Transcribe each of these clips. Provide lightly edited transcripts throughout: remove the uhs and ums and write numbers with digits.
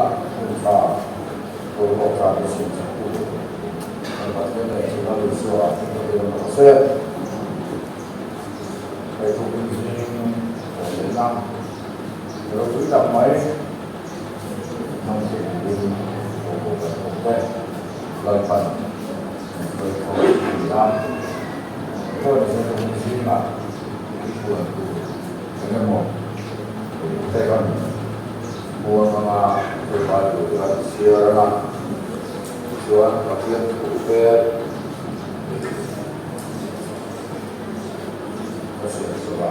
zingah hun tha boruak tha te siam chak tu kan Pathian leh chu Lal Isua ka biak rawh se. Hei tukin zing awm lehna ropui tak mai hmang thei turin boruak kan awm te Lalpan min hruai khawm a ni a. Chuan tukin zingah i puan tur eng emaw te kan puang anga hei Bible te kan chhiar anga tichuan Pathian thu te ka siam zawh a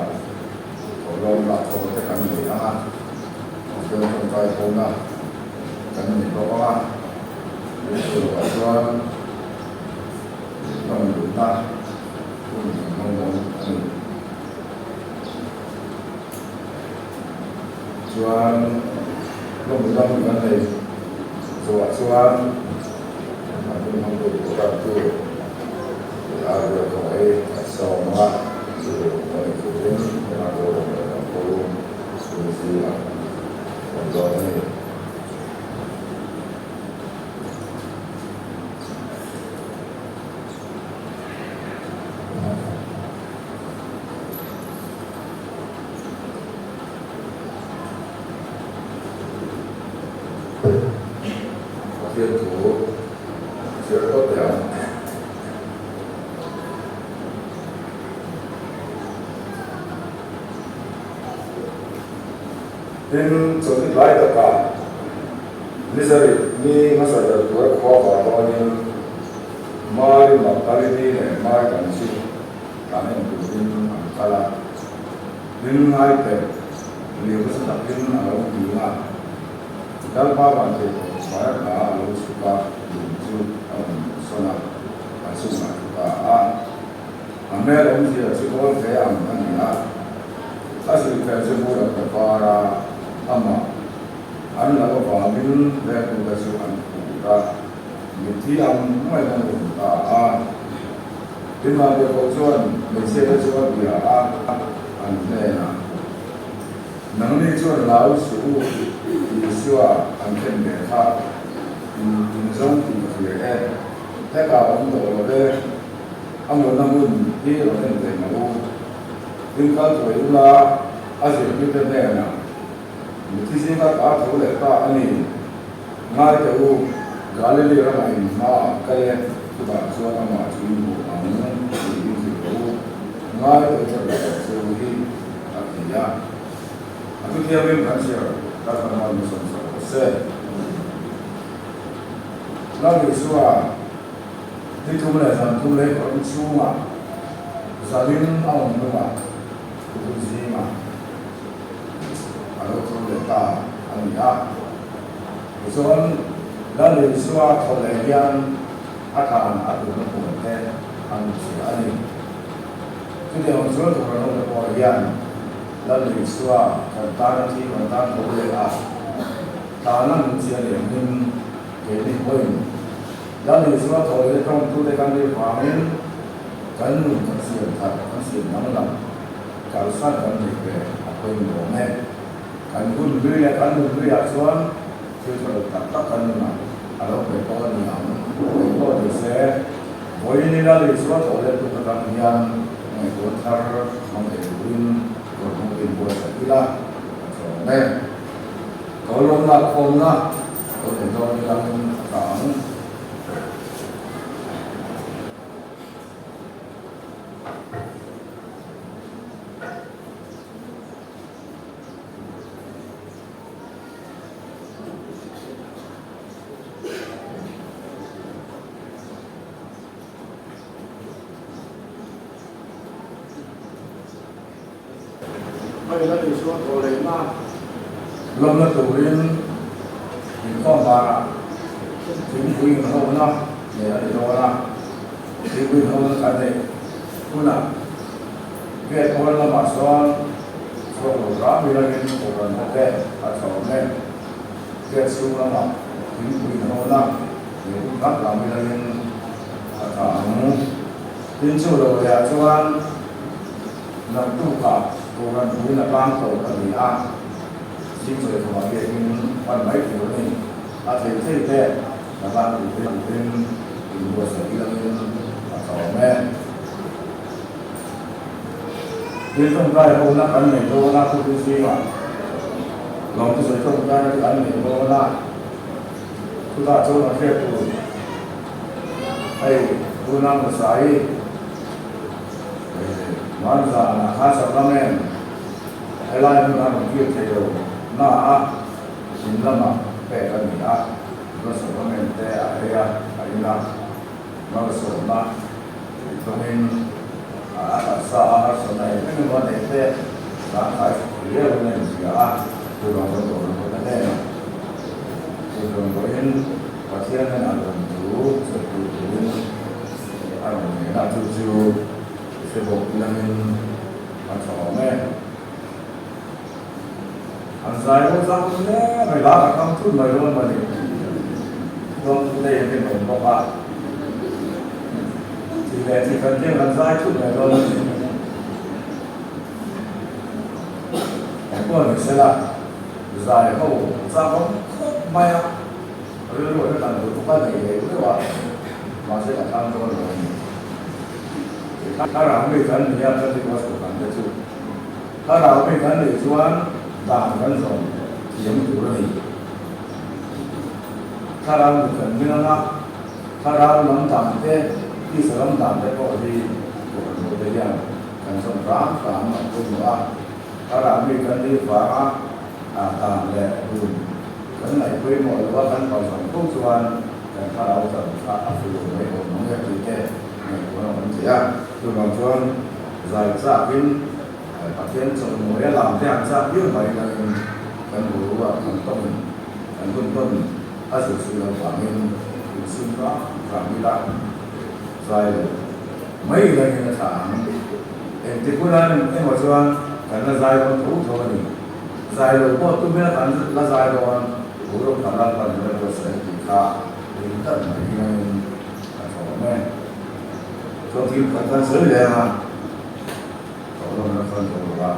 thawhlawm lah tho te kan nei anga Pathian tawngtai hona kan nei bawk anga chuvah chuan ram luhna hun kan hmang dawn a ni. Chuan lawmna hun kan nei zawhah chuan an hun hmangtu program chu ar vel kawng ei an sawm ang a, chu kan ei turin kan rawng leh kan pu zingah awm dawn a ni. Pathian thu chhiar phawt teh ang. Tin, chawlhni tlai takah ni sarih ni hmasa ber tura khua vah dawnin Mari Magdalini leh Mari dang chu tlan en turin an kal a. Tin, ngai teh, liu nasa takin a lo ding a, Lalpa van thei tawh hmai a hla a lo chhuk a, lung chu a rawn sawn a, a chungah a thu ta a. A hmel awmzia chu awl hle ang a ni a, a zirhmel chu hmur an ta var a, amah an lo avangin vengtute chu an phur a, mitthi ang maiin an awm ta a. Tin, Vanbiakawh chuan hmeichhiate chu a bia a, an hnenah, Nangni chuan lau suh u, Isua an khen ve kha, in inzawng tih ka hria e, hetah awm tawh lo ve. A mutna hmun hi rawn en ve mah u. Tin kal thuai ula a zirtirte hnenah mithi zinga ta tho leh ta a ni. Ngai teh u, Galili ramah in hmaah kal e, chutah chuan amah chu in hmu ang tiin hrilh rawh u. Ngai teh u ka hrilh tawh che u hi, a ti a. A thuthiangin kan chhiar ka thlangval mi sawmsak rawh se. Lal Isua. Ni thum leh zan thum lei kawrh chhungah zalin a awm hnungah Kuhut zingah a lo tho leh ta a ni a. Tichuan, Lal Isua thaw leh hian a thlan a tulna puan te a hmuchhiah a ni. Chutiang chuan Kohhran hote pawh hian Lal Isua kan tan a thi, kan tan tho leh a, tlan a hmuchhiah leh angin keini pawhin Lal Isua thaw leh tawngtute kan nih vangin kan nun kan siam thar, kan siam danglam, kalsan kan neih ve a pawimawh awm e. Kan hun hlui leh kan nun hluiah chuan thil tha lo tak tak kan nunah a lo pe pawh a ni ang. Eng pawh ni se, vawiin Lal Isua thaw leh tuk atang hian ngaihtuah thar hmang thei turin rawn hmang tin buatsaih ila a tha awm e. Tawlawmna khawmna lo nei dawn ilangin a tla ang. Hei la Isua tawh lehna lawmna turin inkhawm banah thingpui inhawna nei a ni dawn a, thingpui inhawna kan neih hunah gate pawn lamah chuan chhuak lo hram ilangin kohhran hote a thlawm e. Gate chhung lamah thingpui inhawna nei hun hram hram ilangin a tha ang. Tin chu lo lehah chuan Naktukah Kohhran puiin a tlang tawp a ni a. Zing chawi thawmah biakin hman mai tur a ni. A thei thei te ka tan turin turin inbuatsaih ilangin a tlawm e. Thil tawngtai hona kan nei dawn a, thutin zingah lawmte sawi tawngtaina te kan nei dawn a, chutah chuan a hriat tur hei tuna hmasa hi Hmanzanah khan Sacrament helai hmun a rawn kir thei lo na a, in lamah pek a ni a, chuan Sacrament te a ei a, a in a, malsawmna tih tawngin a taksa a harsatna eng eng emaw a neih te zangkhai riau in a inhria a, chuvang chuan dawr a hna hnenah chuvang pawhin Pathian hnenah rawn thu sawi tur turin a rawn ngen a, chu chu hre bawk ilangin a tha awm e. An zai ho zang hle mai, la ka kam thut mai dawn mawni, chuan thu te hian awm bawk a, chi leh chi kan hian kan zai thut mai dawn a ni. Engpawh ni sela, zai ho chak awm khawp mai a, rilru a hre dan duh bawk a, nei leh deuh a, mahse ka thlang dawn lo a ni. Thlarau mi kan ni a, Pentecost kohhran te chu. Thlarau mi kan nih chuan dan kan zawm thiam tur a ni. Thlarau mi kan ring anga thlarau lam dan te, tisa lam dan te pawh hi kohhran ho te hian kan zawm hram hram a pawimawh a. Thlarau mi kan nih vanga dan leh dun kan ngaih pawimawh lo a kan palzawm fo chuan kan thlarau chan kha a fuh lo mai awm ang e tih te ngaihtuahna awm thei a. Chuvang chuan zai chakin Pathian chawlhmawi a lam te an chak viau mai langin kan boruak kan tawngin kan hun tawn a zir chhui loh vangin insum ram ram ila zai lo mai langin a thlah ang. Engtik huna emaw chuan kan la zai dawn tho tho a ni. Zai lo pawh tum ila kan la zai dawn boruak kan ram pan ila buatsaih tih kha ring tlat mai langin a tha awm e. Chuan thil pakhat kan sawi leng a, ka awm na khan ka awm a.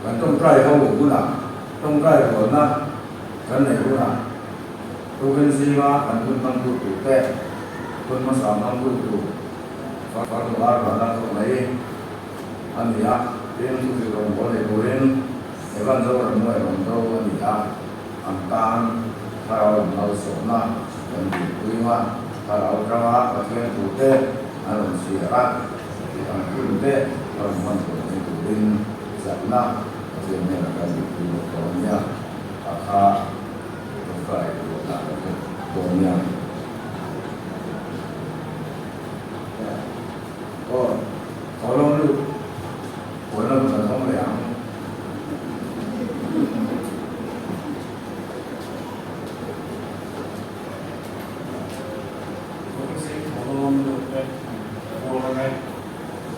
Kan tawngtai ho hunah, tawngtai rualna kan neih hunah Tukin zinga kan hun hmangtu tur te, hun hmasa hmangtu tur farnu ar vana thawk mai a ni a, tin thufik rawngbâwl nei turin Evan Zorammuai rawn do a ni a, an tan thlarau lam malsawmna kan dilpui anga thlarau atanga Pathian thu te an rawn chhiar a, an hun te a rawn hman tur nei turin chakna Pathian hnenah kan dilpui bawk tawh a nia, a kha tawngtai ruahna kan hmu tawh a nia. Aw, thaw lawm lut. Puan lam kan hawng leh ang. Thawkzing thaw lawm lut e, puar ang e.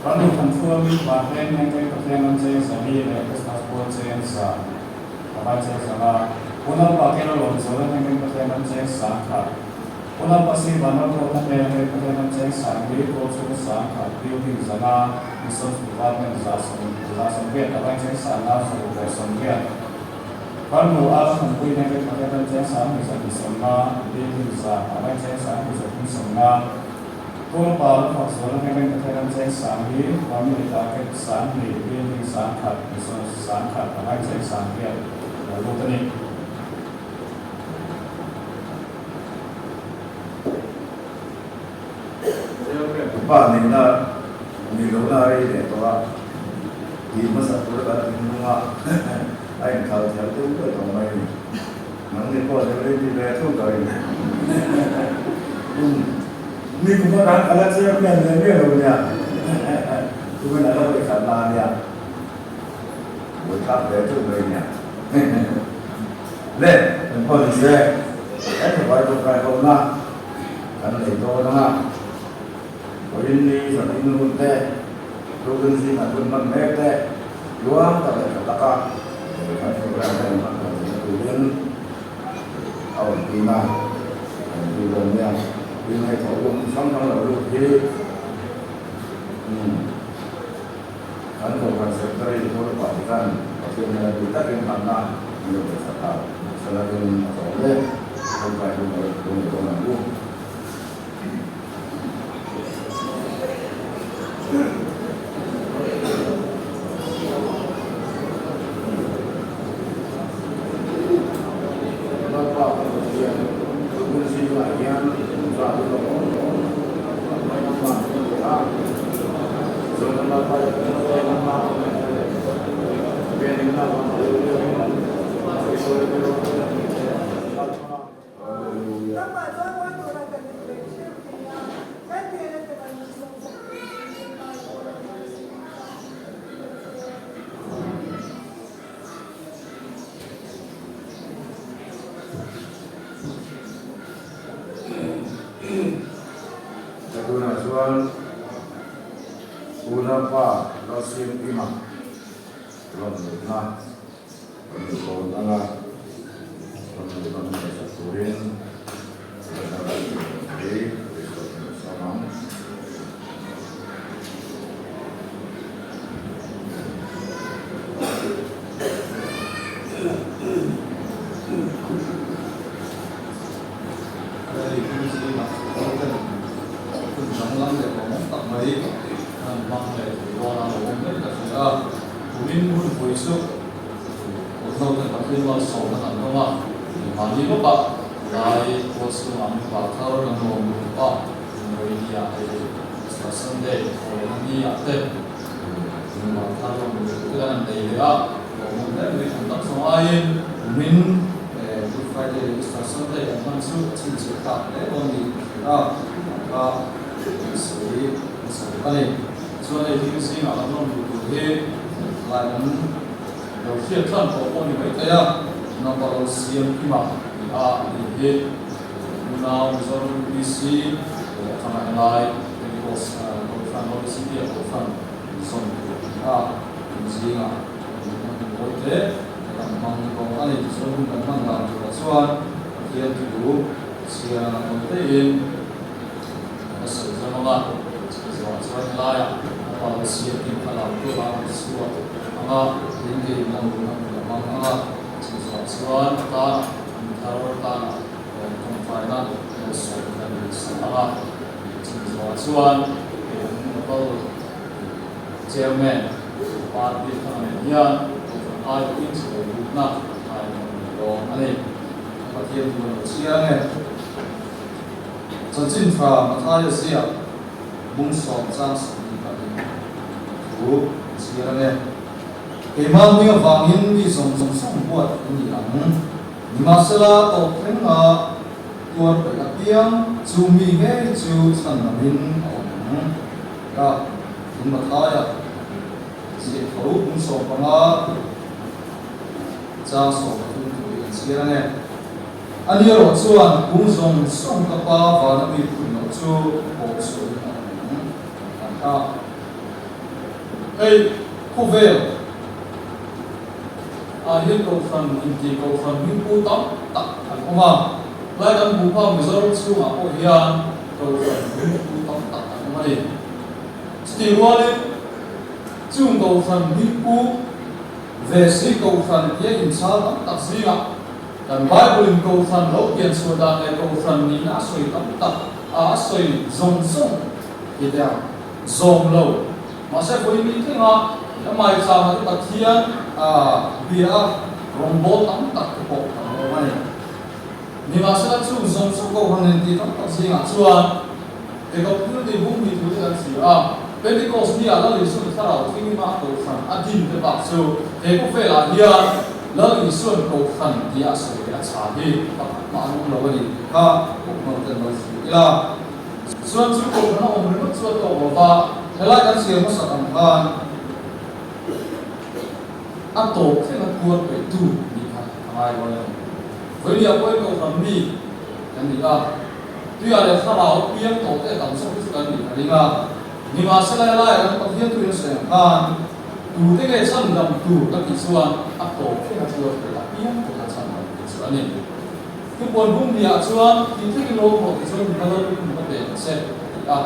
Kan duh than chuan Vanleng Hengteng Pathian ram cheng Zali leh Krismas pual cheng za Pavai cheng zanga Unaupa Kela Lawm Zuala Hengteng Pathian ram cheng Sangkhat Unaupa Sir Vanlalruata hmel hei Pathian ram cheng sang hi Kawl chhung 10,000 building 500 Missions Department 180 a vai cheng sang nga 180. Farnu a Thanpui hmel hei Pathian ram cheng sang hi 150 building 100 a vai cheng sang hi 150. Kawlpa Lufak Zuala hmel hei Pathian ram cheng sang hi Family Target 2,000 building 10,000 Missions 10,000 a vai cheng sang hian lo lut a ni. Pa nihna ni lohna a rei leh tawh a, tih hmasa tura kan thinlung a a inthal thiam deuh deuh tawh mai a ni. Nangni pawh deuh rei ti ve thung ka ring. Ni kum atang ka la chairman ve miah lo nia, tumin a la vawikhat na a nia, buaithlak ve thung mai nia. Le, engpawh ni se, he thabai tawngtai hlawmna kan nei dawn ang a, vawiin ni zanin hun te, tukin zingah hun hman mek te, tluang tak leh tha taka kan program te an hman khawh theihna turin a awm pin a, kan ti dawn nia. Tin, hei thawhlum hrang hrang lo lut hi. Kan Kohhran Secretary Paul Patikhan Pathian hian a duh takin hmanna an lo ngaihsak a, salakin a tlawm mek. Tawngtai hun a rawn thlung leh dawn ang u. Lalpa kan Pathian, hun zingah hian za hi lo awm awm mai ang mah kan ti a, chuan kan Lalpa leh kan Pathian ang mah kan ngaihna leh venhimna vang leu leuin sawisawi te rawh Lalpa. Hallelujah. Tunah chuan Unaupa Lalsiamkima rawn luhna rawn lut dawn ang a, rawn luh dawn ngaihsak turin Brother Lalsiamkima hi resort a lo sawm ang. Hei thil zingah hoten hun danglam leh lawmawm tak mai an hmang leh thei dawn a lo awm mek ka hria a. Kumin hun pui chu Kutnoten Pathian malsawmna kan dawng a, mahni lawkah lai tualchhungah member thar kan lawm lutuk a, Inroinia hei Easter Sunday thawhlehna ni ah te member thar lawm lutuk te kan han nei leh a, lawmawm hle mai kum tak zawng aiin kumin Good Friday leh Easter Sunday kan hman chu a chhinchhiah tlak hle dawn niin ka hria a, tah kha kan sawi nasa bawk a ni. Chuan hei thil zingah kan lawm duh tur hi lai kan lo hriat tlan tawh pawh a ni maithei a, number lo siam kima ni a ni hi. Unau Mizoram UPC leh a thlangah helai Pentecost Kohhran OBCP a Kohhran zawm tur a ni a, in zingah kan hmu mawi hle ka kan hmang bawk a ni. Tichuan hun kan hman dan turah chuan Pathian thu chhiar ang mawi teiin ka sawi zam ang a, chumi zawhah chuan helaiah a pa lo siam hnim kha lam tur a chhuak ang a, tin keiin a nuna hun a hmang ang a, chumi zawhah chuan a tan Thar tana tawngtaina sawi kan insak ang a, chumi zawhah chuan kan local chairman party thanga nen hian kohhran aiawhin chhiar lutna a inawm leh dawn a ni. Pathian chu a lo chhiar ang e. Chanchin tha Mathaia ziak bung 10 chang 22 thu a chhiar ang e. Keimah hming avangin mi zawng zawng zawng huat an ni ang. Nimahsela tawp thlenga tuar peih apiang chu mi ngei chu chhan lamin a awm ang. Ka in Mathaia ziah tho kum 15 chang 13 thu hi kan chhiar ange. Ani erawh chuan kung zawng zawng ka pa vana mi phun loh chu pawh chhuahin a awm ang. Kan ta. Hei khawvel ah hian kohhran inti kohhran hmingpu tam tak an awm a, lai kan hmuh phak Mizoram chhungah pawh hian kohhran hmingpu tam tak an awm a ni. Chutih rualin chung kohhran hmingpu ve si kohhran tia inchhal tam tak zingah kan Bible in kohhran lo pian chhuah dan leh kohhran nihna a sawi tam tak a a sawi zawng zawng hi te ang. Zawm lo. Mahse vawi mi tlinga lamai changa te Pathian a bia a rawngbâwl tam tak te pawh kan awm a ni. Nimahsela chung zawng chu Kohhran nen tih tam tak zingah chuan Jacob thil tih bung hnih thu te kan thlir a, Pentecost ni ah Lal Isuan thlarau thinglima a Kohhran a din te bak chu he khawvelah hian Lal Isuan Kohhran tia a sawi leh a chhah hi pakhat mah an awm lo a ni tih kha Kohhran ten lo thlir ila. Chuan chu kohhran a awm ringawt chu a tawk lo va, helai kan chhiar hmasak ang khan a tawp thleng a tuar peihtu nih kha a ngai dawn a ni. Vawinia pawhin kohhran mi kan ni a, tuiah leh thlarau piang tawh te tam zawk hi chu kan nih ka ring a, nimahsela helaiah kan Pathian tuiin a sawi ang khan tute nge chhandam tur ka tih chuan a tawp thleng a tuar peih a piang te kha chhandam tur chu a ni. Thupuan bung hniah chuan ti thlengin lawm rawh ti chuan nula lallukhum ka pe ang che, a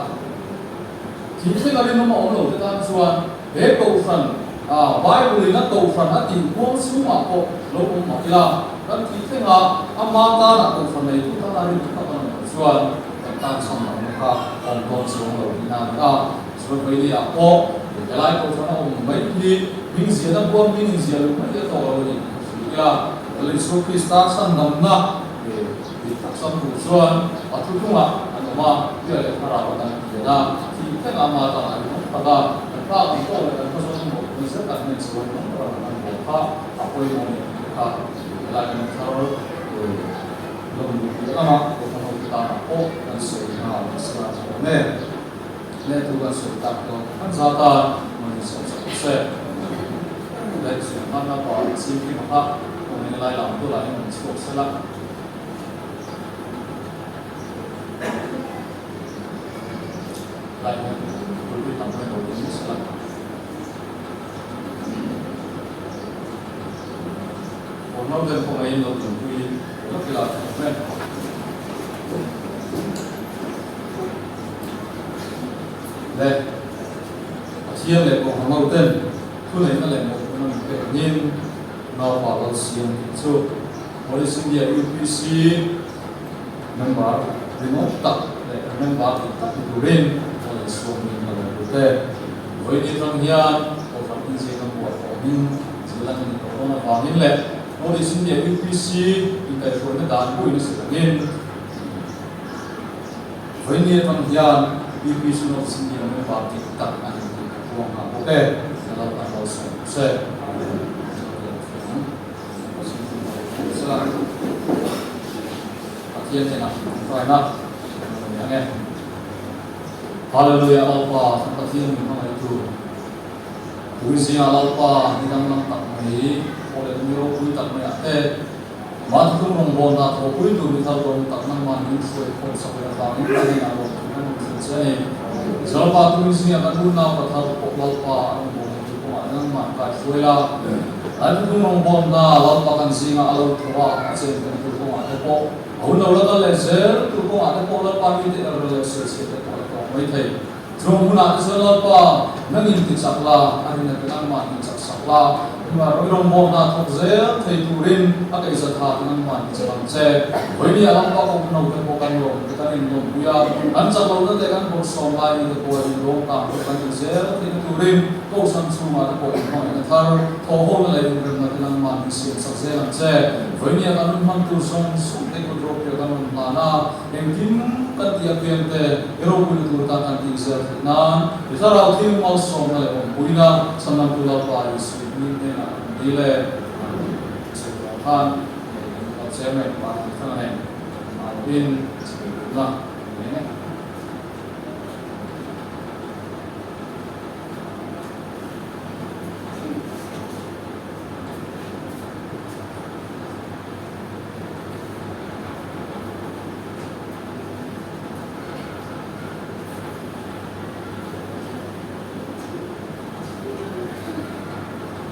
ti a. Thih thlenga rinawm a awm lo te tan chuan he Kohhran, Bible in a Kohhran a tih huang chhungah pawh lo awm mah ila, kan thih thlenga ama tana Kohhran neitu tana rinawm tak an awm loh chuan kan tan chhan lohna kha awm dawn chuang lo tihna a ni a. Chuan Vailia pawh helai Kohhran a awm mai hi hming ziahna buam hming inziah luh mai a tawk lo a ni tih ka hria ila, Lal Isua Krista chhandamna Dik tak sam tur chuan a thuthungah an awm a, bia leh thlarau a kan pian a, thih thlengah ama tangah an awm tak a, kan pa ang pawh leh kan hmazawn mawh pui zet an hnen chuan rawng rawng an bawh kha a pawimawh ni tih kha helai kan thar lawm luh piah lamah Kohhran hote tanah pawh kan sawi nghal nasa a awm e. Leh thu kan sawi tak dawn khan zata mawni sawm sak rawh se. Leh Suihman a pa chim kim kha kawngin lai lam bulah in rawn chhuak sela. Lai hian pulpit lam hawi lo ding mai sela. Awm lo ten kawngaiin lo dinpui lawk ila tha awm e. Le Pathian leh Kohhran ho ten thuneihna leh mawhphurhna min pek angin Naupa Lal Siam tih chu Police India UPC member rinawm tak leh member dik tak ni turin ka lei suam in ka lo lut e. Vawiin atang hian Kohhran inziakna buah tawhin zirlan a ni tawh dawn avangin leh Police India UPC inkaihhruaina dan buin a zir angin Vawiin atang hian UPC North India member dik tak a ni tih ka puang nghal bawk e. Ka lo kan lo sawi bawk se. Pathian hnenah tawngtaina kan nei ang e. Hallelujah Lalpa kan Pathian min hmangaihtu Tui zingah Lalpa ni danglam tak mai aw leh ni ropui tak maiah te Mahni rawngbawlna thawhpui tur mi thar rawng tak nangmah min hruai khawm sak leh avangin ka hnenah rawng tur kan rawn thlen che a ni. Lalpa tui zingah kan unau ka thar pawh Lalpa a rawngbawlna tur kawngah nangmah kai hruai la. An thuthlung rawngbawlna Lalpa kan zingah a lo tho a, a chen kan tur kawngah te pawh a hun lo la kal leh zel tur kawngah te pawh Lalpa mite er leh sawichhiat te pawh a la tawk mai thei. Chung hunah te chuan Lalpa, nangin ti chak la, a rinna te nangmah ti chak sak la, i rawngbawlna thawk zel thei turin a keizat ha te nangmah ti chak ang che. Vawinia Lalpa kawng no te pawh kan lawm te kan inlawmpui a, kan chak lohna te kan bawrhsawm lai ni te pawh inlawm kang te kan ti zel theihna turin Kohhran chhungah te pawh inhmangaihna thar, thawhhawlna leh inremna te nangmah min siam sak zel ang che. Vawinia kan hun hman tur zawng zawng te kut ropui a kan rawn hlan a, Engtin kan tih apiang te i ropuina tur tan kan tih zel theih nan i thlarau thil malsawmna leh awmpuina chhanlamtu Lalpa Isua hming hnenah kan dil e. Amen. Chheu vang khan lei kan kal chairman pa tih thlang a nei. Mahni chheu duhna a ni eng e.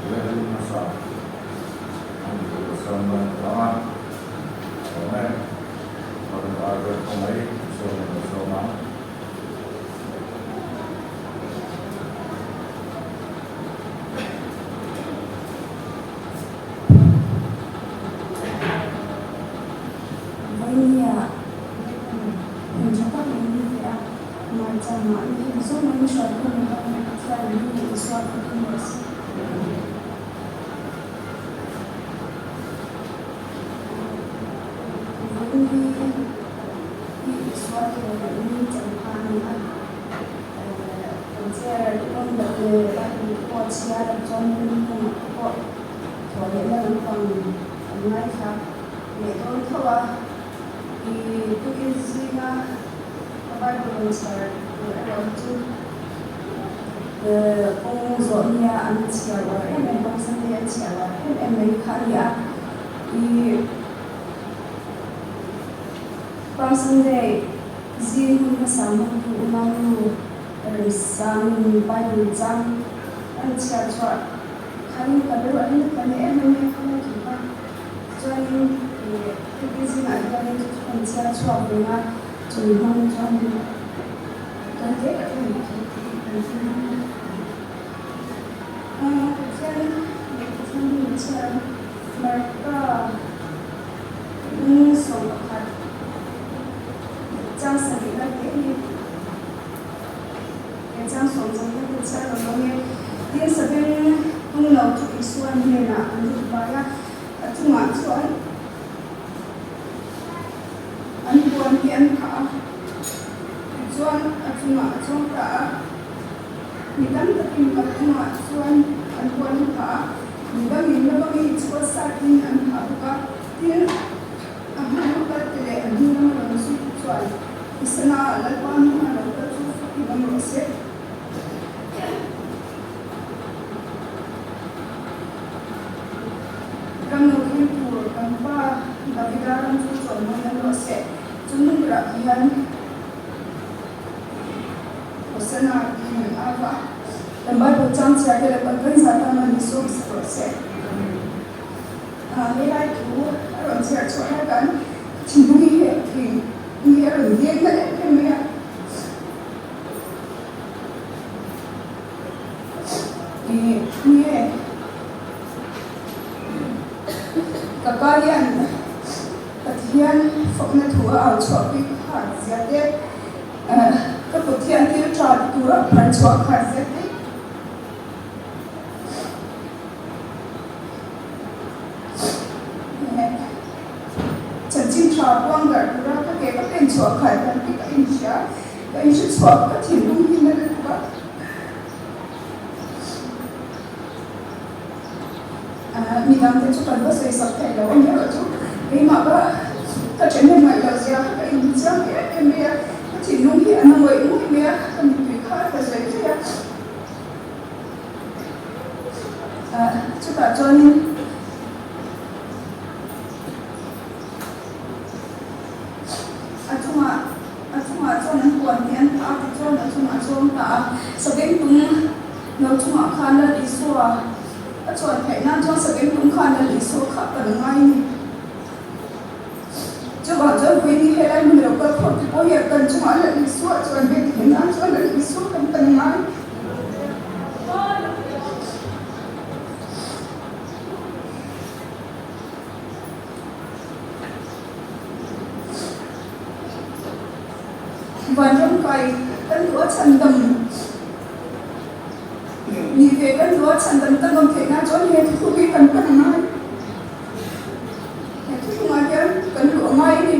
Lehlu hmasa a ni tur a chuan dawn ta a, awm e, Reverend Albert Kawngei chuan a lo zawm ang. Vainia hun tha tak mai ni teh a, Marchama mi heti zawng mai ni hruai khawm leh bawk mai Pathian in mi leh Isua kha tum rawh se. Vawiin hi hi Isua thawh leh ni changkha a ni a, kan chair rawn dah leh Bible te pawh a chhiar a chuan hmun ah te pawh Thawh leh na lampang an ngaithla leh dawn tho a, i tukin zinga ka Bible rawn chhiar tur erawh hi chu kawng zawh nia an chhiar uar em em bawk, Sunday an chhiar uar em em mai kha a ni a, i Palm Sunday zing hun hmasa hmangtu unau nu Remsangin Bible chang a rawn chhiar chhuah. Khan ka rilru a hlim kan em em mai kha lo ti a, tichuanin ih heti zingah hianin chu chu kan chhiar chhuak reng a, chumi hmang chuanin kan tlem a tlem a thil tih. Pathian leh Pathian hun chhiar Marka hnung 11 chang sarih lai te hi he chang sawm zawng te hi chhiar lo lo nge. Tin, sabeng tung lo chu Isua hnenah an lut vai a, a chungah chuan an puan hi an phah a, tichuan a chungah a chuang ta a. Mi tam takin kalphungah chuan an puan an phah a, mi dangin la bangin chhuat satin an phah bawk a. Tin, a hmang a kal te leh a hnu lama rawn zui te chuan Isana Lalpa hming a lo kal chu fakin awm rawh se. Ram lo thleng tur kan pa Davida ram chu chawimawi an rawh se. Chu hmun berah hian Hosanna tiin an au va. Kan Bible chang chhiar te leh kan kan zah tan a ni sawi sak rawh se. He lai thu a rawn chhiar chhuah lai kan thinlung hi heh thei hi a rawn deng na em em mai a. Nge ka pa hian Pathian fakna thu a au chhuahpui kha zia te, ka Pathian thil tha tura phar chhuah kha zia te. Chanchin tha puang darh tura ka ke ka pen chhuah khat dan te ka inhria. Ka inhre chhuak ka thinlung hi na lutuk a. Midang te chu kan va sawi sak thei lo a ni erawh chu keimah ka ka ṭhen hnem ngaih loh zia kha ka inhmu chiang em em mai a, ka thinlung hi a na ngawih ngawih mai a, ka mittui kha a tla zai zai a. Chutah chuanin. A chungah a chungah chuan an puan tih an phah a, tichuan a chungah chuan ta a, Sabengtung no chungah khan Lal Isua a chuan theih nan chuan Sabengtung khan Lal Isua kha a pan ngai a ni. Chuvang chuan Vawiini helai hmun lo kal khawp te pawh hian kan chungah Lal Isua chuan ve theih nan chuan Lal Isua kan pan ngai. Vanram kai kan duh a chhandam ni ve kan duh a chhandam kan awm theih nan chuan he thuthlung hi kan pan a ngai. He thuthlungah hian kan luh a ngai a ni.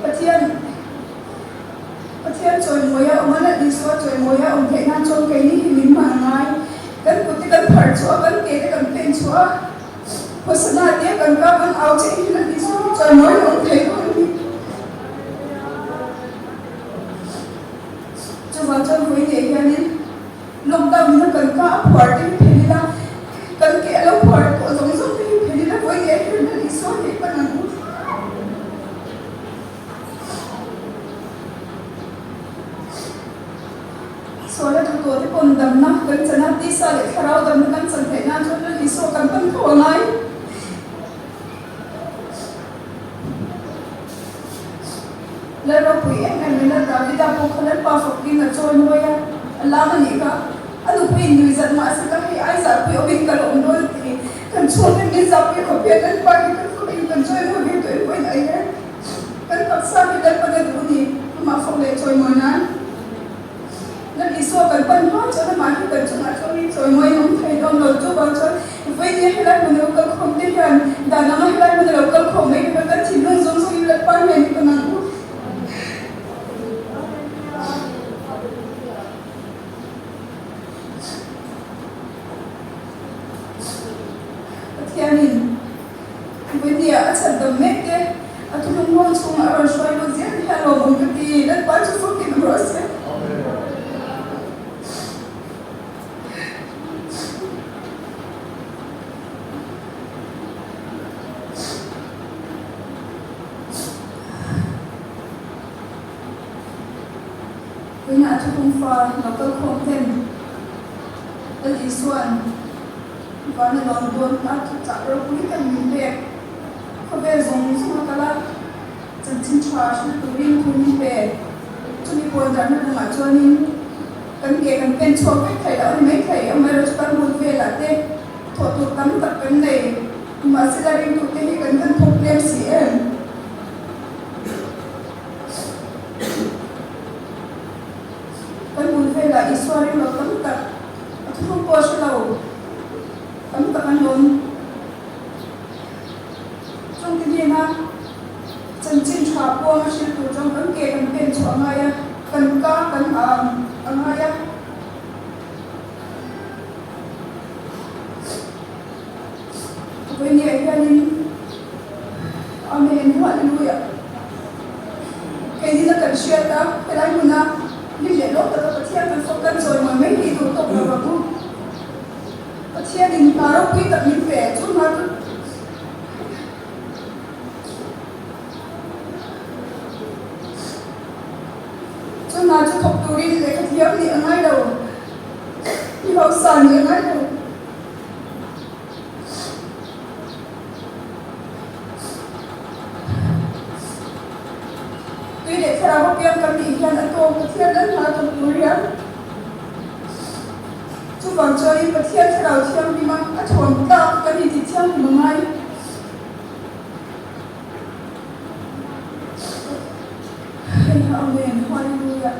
Pathian Pathian chawimawi a awm a, Lal Isua chawimawi a awm theih nan chuan keini hi min hman a ngai. Kan kut te kan phar chhuah a, kan ke te kan pen chhuah a, Hosana tia kan kap an au che hi Lal Isua hi chawimawi a awm thei dawn a ni. Chuvang chuan vawi nei hianin lockdown in a kan ka a phuar te hi phel ila, kan ke a lo phuar tawh zawng zawng te hi phel ila vawi nei hian Lal Isua hi pan ang u. Suala thu tawh te pawn damna kan chan a, tisa leh thlarau damna kan chan theih nan chuan Lal Isua kan pan tho a ngai. Lal ropui em em mai Lal Davida pawh kha Lalpa fakin a chawi mawi a, a lam a nih kha. A nupui in nui zat mahse ka hei ai zahpui awmin ka la awm dawn a ti. Kan chhungte min zahpui khawp hian Lalpa hi kan fakin kan chawi mawi ve tawh em pawhin a er. Kan taksa hi Lalpan a duh ni, amah fawk leh chawimawi nan. Lal Isua kan pan hma chuan amah hi kan chungah chuan chawimawi an awm thei dawn lo. Chuvang chuan vawiin helai hmun a lo kal khawm te hian dan anga helai hmun a lo kal khawm mai ni kan thinlung zawng zawngin Lalpa hian i pan ang u. Pathianin. Vawinia a chhan dam mek te, a thunung hmawng chhungah a rawn hruai lut zel hi a lawmawm ka ti, Lalpa chu fakin awm rawh se. Vawinia a thuthlung fa lo kal khawm ten Lal Isua'n Vana lawn dawn a thuchah ropui tak min pek. Khawvel zawng zawng a kal a, Chanchin tha hril turin thu min pe. Chumi puan darhna kawngah chuanin kan ke kan pen chhuak vek thei loh a ni maithei. Amaherawhchu kan bul velah te thawh tur tam tak kan nei. Mahsela ringtute hi kan van thawk tlem si em? Kan bul velah Isua ring lo tam tak, a thuthlung pawh a hre lo tam tak an awm. Chungte hnena chanchin tha puang a hrilh tur chuan kan ke kan pen chhuah a ngai a, kan ka kan ang a ngai a. Vawinia hianin Amen Hallelujah Keinin a kan hriat a, helai hmuna hlim leh lawm taka Pathian kan fawk kan chawi mawi mai hi duh tawk lo vang u. Pathianin hna ropui tak min pe, chu hna chu chu hna chu thawk turin lehkha thiam nih a ngai lo, mi hausa nih a ngai lo. Tui leh thlarau a piang kan nih hian a tawng Pathian lal hna thawk tur hian chuvang chuanin Pathian thlarau thianghlima a thawn tlak kan intih thianghlim a ngai. Amen. Hallelujah.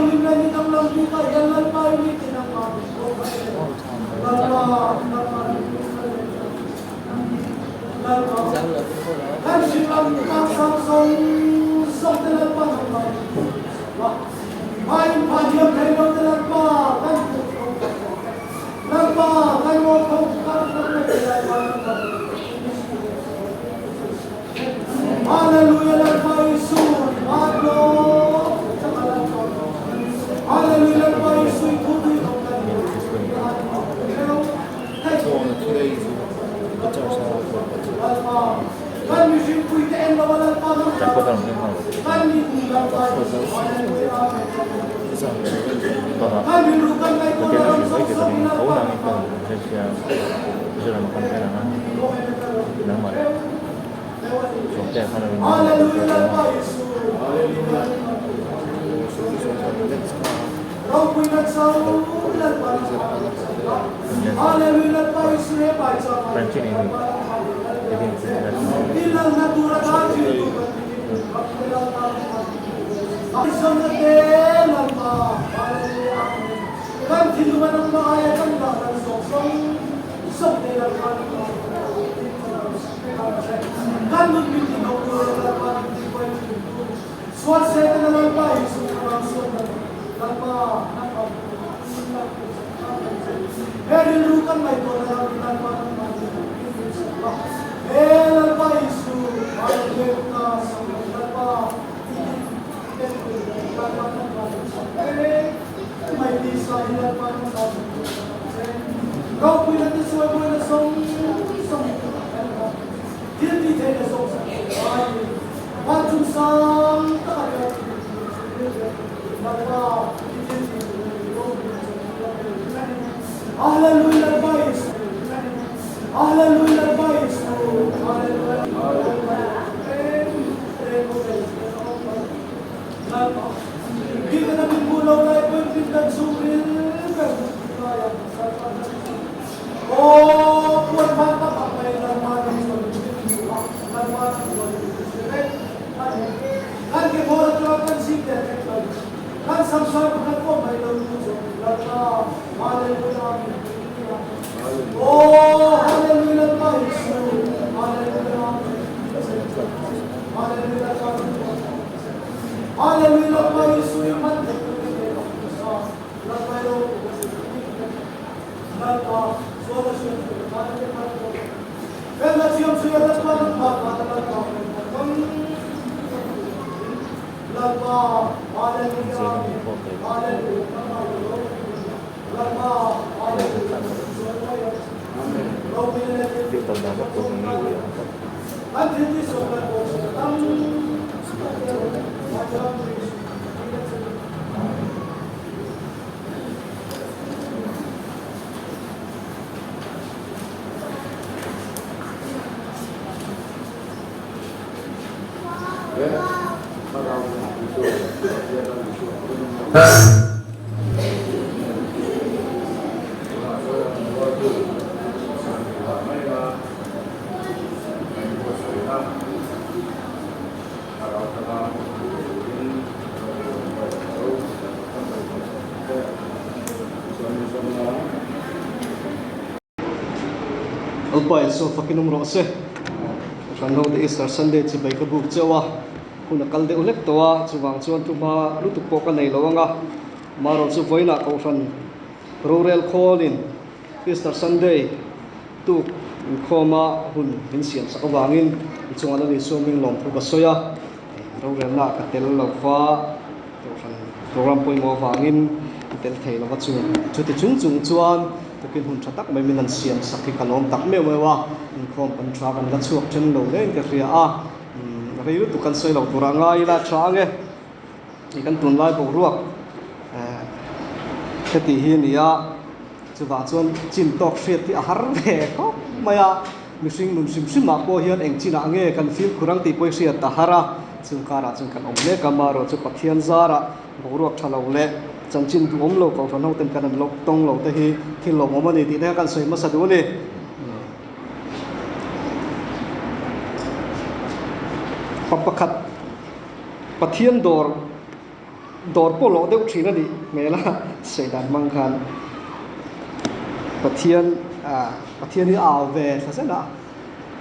Thianghlim leh ni danglam bikah hian Lalpa i mite nangmah min pawh kha e. Lalpa, nangmah min pawh kha e. Lalpa, kan hringlam tlangsang zawng zawng te Lalpa nangmah min pawh kha e. Hma in pha hniam thei lo te Lalpa kan pawh tho kan pawh e. Lalpa, kan ngaw tho kan kan mai te Lalpa nangmah min pawh Hallelujah Lalpa Isu Hallelujah Lalpa Isu thu tui Kan mihring pui te en lo Lalpa kan mi kum Lalpa Kan rilru kan ngaihtuahna ram zawng zawng Lalpa Lalpa Isua fakin awm rawh se. Kan ho te Easter Sunday chibai ka buk chauh a, hun a kal deuh hlek tawh a, chuvang chuan tluma lutuk pawh ka nei lo ang a, amaherawh chu vawiinah Kohhran rorel khawlin Easter Sunday tuk inkhawma hun min siam sak avangin inchungah Lal Isua hming lawmthu ka sawi a, rorelna ah ka tel lo va, Kohhran program pawimawh avangin ka tel thei lo va chu chuti chung chung chuan tukin hun tha tak mai min han siam sak hi ka lawm tak meuh meuh a, inkhawm kan tha kan la chhuak then lo hle in ka hria a, rei lutuk kan sawi lo tur a ngai ila tha ang e, hei kan tunlai boruak heti hi a ni a, chuvang chuan chin tawk hriat hi a har ve khawp mai a. Mihring nun hrim hrimah pawh hian eng chinah nge kan fimkhur ang tih pawh i hriat a har a, chung karah chuan kan awm mek a, marawh chu Pathian zarah boruak tha lo leh chanchin duhawm lo kohhran ho ten kan han lo tawng lo te hi thil lawmawm a ni tih te kha kan sawi hmasa duh a ni. Pa pakhat Pathian dawr. Dawr pawh lawh deuh thin a nih hmel a, sawi dan hmang khan Pathian Pathian hi a au ve thla zen a,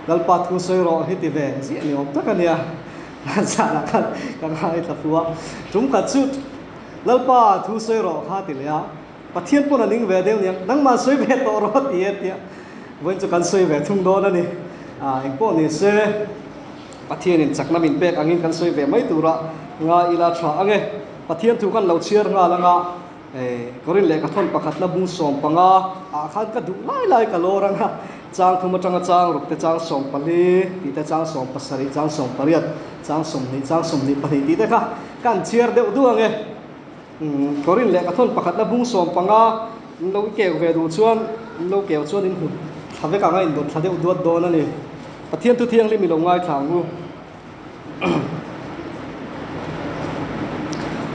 Lalpa thu sawi rawh hi ti ve ziah ni awm tak a nia, zanah khan ka ngaithla fu a, tum khat chu Lalpa thu sawi rawh kha ti leh a, Pathian pawn a ning ve deuh niang, nangmah sawi ve tawh rawh a ti e tia, vawiin chu kan sawi ve thung dawn a ni, engpawh ni se. Pathianin chakna min pek angin kan sawi ve mai tura ngai ila tha ang e. Pathian thu kan lo chhiar nghal anga Korin lehkha thawn pakhatna bung 15 ah khan ka duh lai lai ka lawr anga chang thum atanga chang ruk te chang 14 tih te chang 17 chang 18 chang 20 chang 22 tih te kha kan chhiar deuh duh ang e. Korin lehkha thawn pakhatna bung 15 in lo keu ve duh chuan in lo keu chuan in hmu thla vek ang a indawt thla deuh duat dawn a ni. Pathian thu thianghlim i lo ngaithla ang u.